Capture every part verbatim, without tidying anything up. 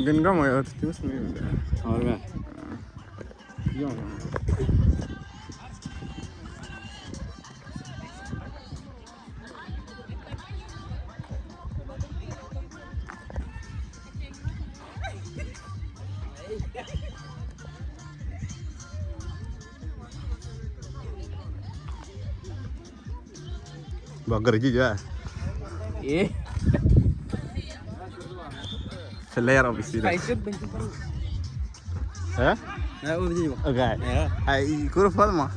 Gin gama ya, ti tiwas ni. Ahora. Ya. Bagar ji ja. Eh. Selera bisi. Hah? Ya, udah ji. Oke. Ya. Ai, kuru palma.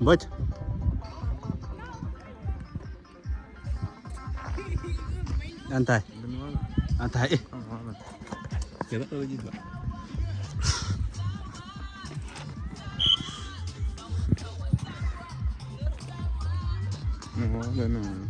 But Antai. Antai. Eh. Kita tahu juga. Oh, ada nama.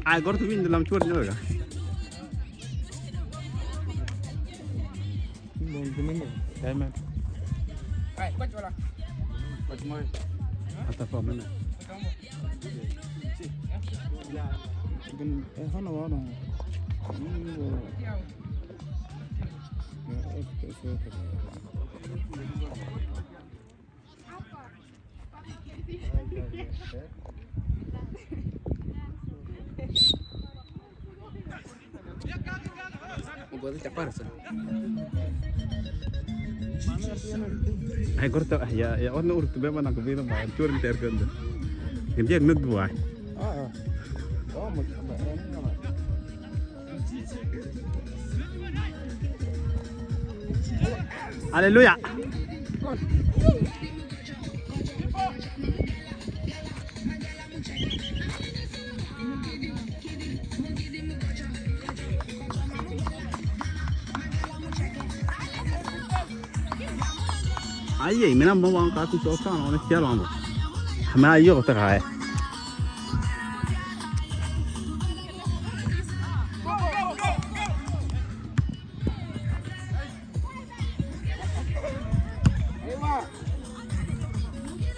Ai, gortu bin dalam cuar juga. Hata pa mana? Eh, hana wala. Ai, gortu, ya, ya, ono urut bema na kubino ma, curin terkendo. Dia ngeduai. Aleluya. Ai, ai, mina mo wan ka tu so ka no ne tia wan. Ma yo ta ka.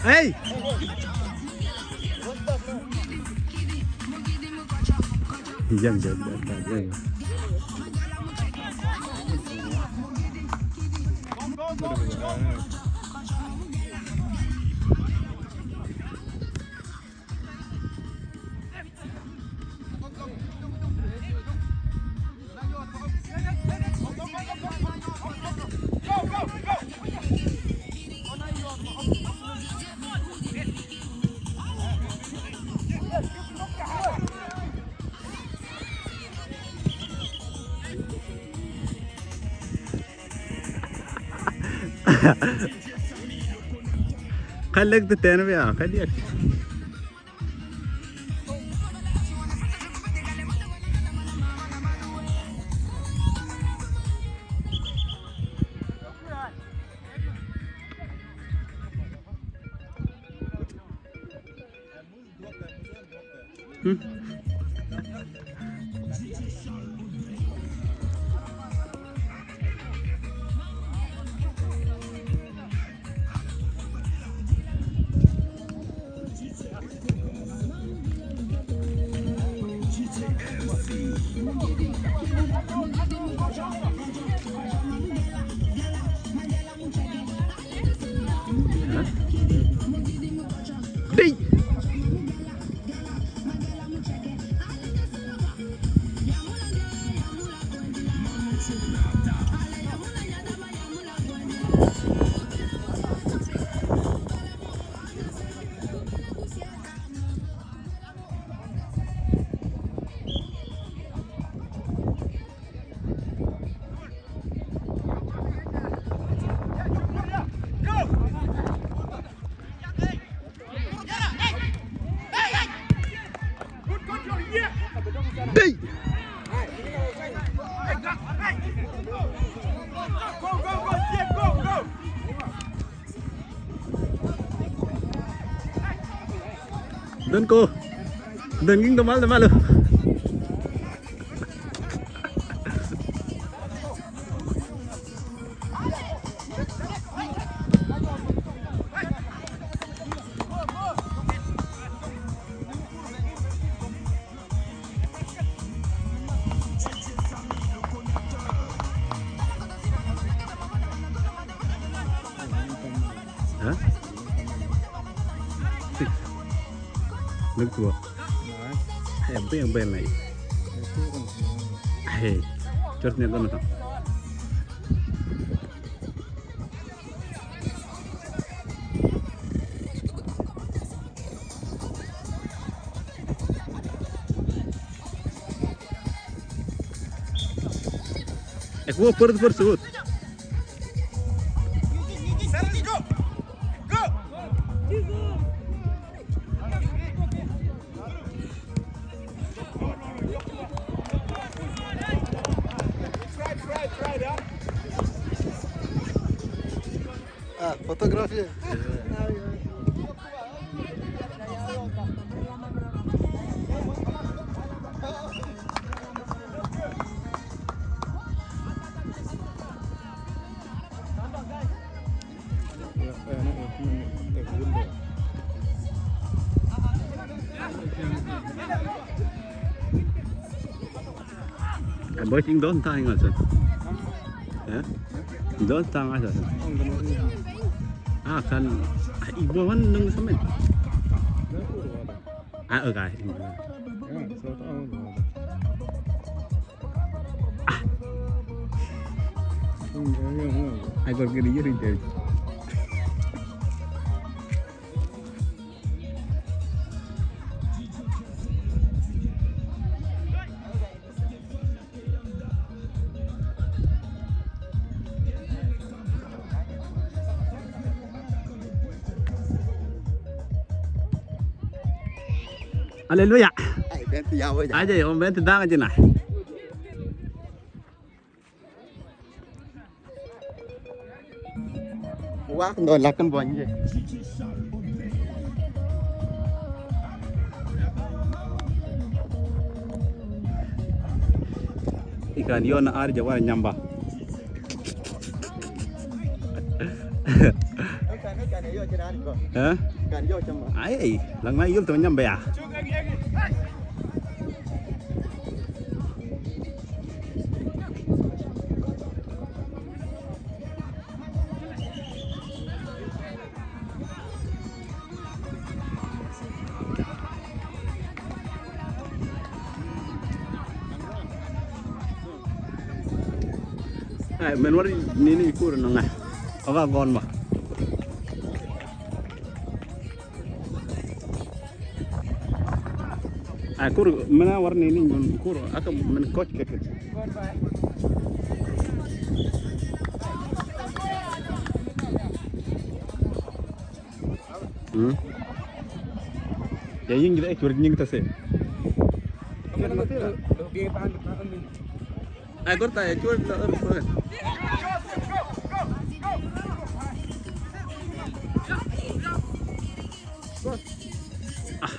Hey! Jang, jang, jang, jang. خليك تتنبي، آه، خليك. Hmm. Hah? Dei! Dei! Dön ko. Dön ging do mal do malo. Hah? Six. Nagtuwa. Hei, abbe, abbe, nai. Hei, church ne kono ta. Ek wo, perut, perut, sebut. Ah, fotografia. Eh, boy, ting don tang nga sa. Eh? Don tang nga sa. Ah, kan, ah, ibu wan nung samen. Ah, okay. Ah. Ay, porque ni yo ni te. Aleluya. Ay, benti ya, ya. Aja, om benti dang aja na. Wak ndo lakan bonje. Ikan yo na ar jawar nyamba. Hah? Ay, ay, lang na yul tu nyamba ya. Ay, men wari nini kur nanga. Aga gon ma. Ah, kur, mena warna ini, kur, aka men coach ke, ke. Hmm. Ya, yang kita, eh, kur, yang kita se. Ay, corta, eh, chulo, eh, eh. Ah.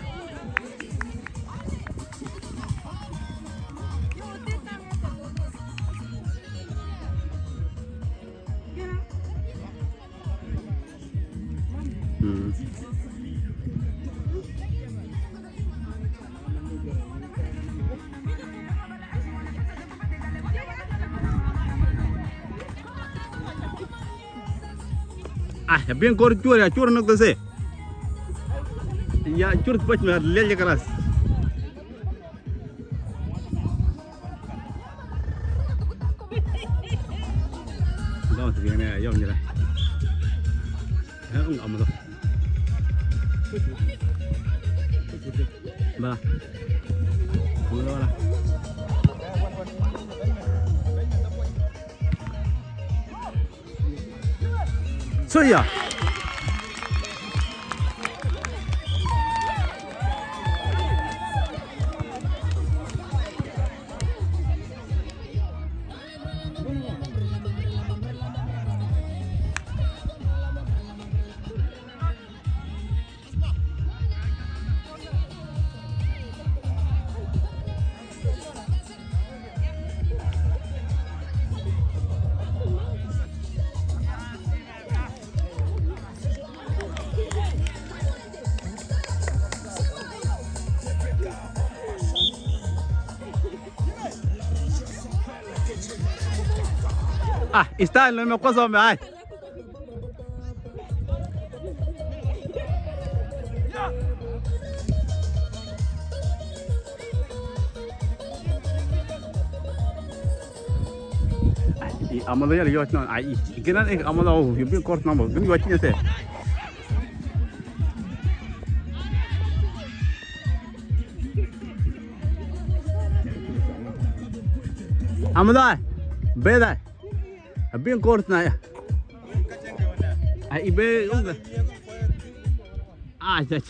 Hmm. Ah, ya bien kor chur, ya chur nok tase. Ya chur pach me lel ya kalas. Dong, tiene ya, ya, mira. Eh, un amo. Bala. Bala, bala. Soya. Ah, está, no me acuerdo, me ay. Ai, amalo ya, yo, no, ai, i, i, kenan, eh, amalo, yo, bien corto, no, yo, yo, yo, amalo, ai, ve, ai. Bien corto, no, ya. Ai, ve, un, ai, ya.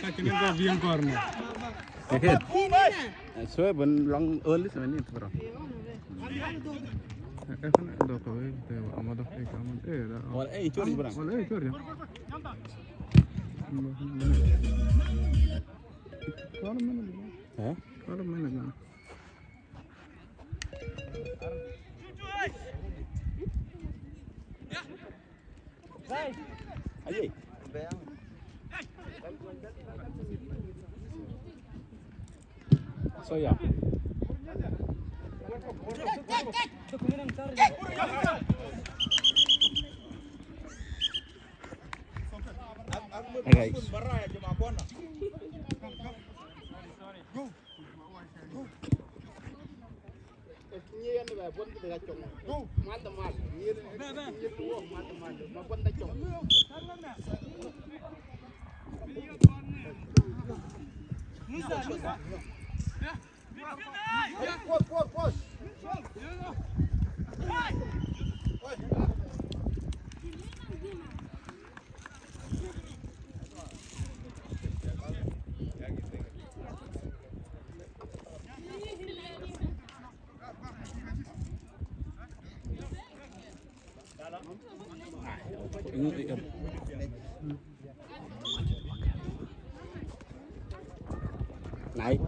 Sa tiene dos bien corno. Ehe. Soy ben long early seven ni, bro. Ehon do ko, eh, amado, eh, amado, eh, da. Wala, eh, chori, bro. Wala, eh, chori. Eh? Aye. Soya. Hey, guys. Nai.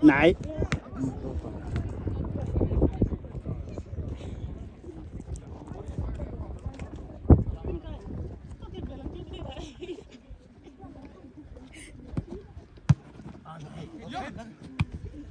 Nai.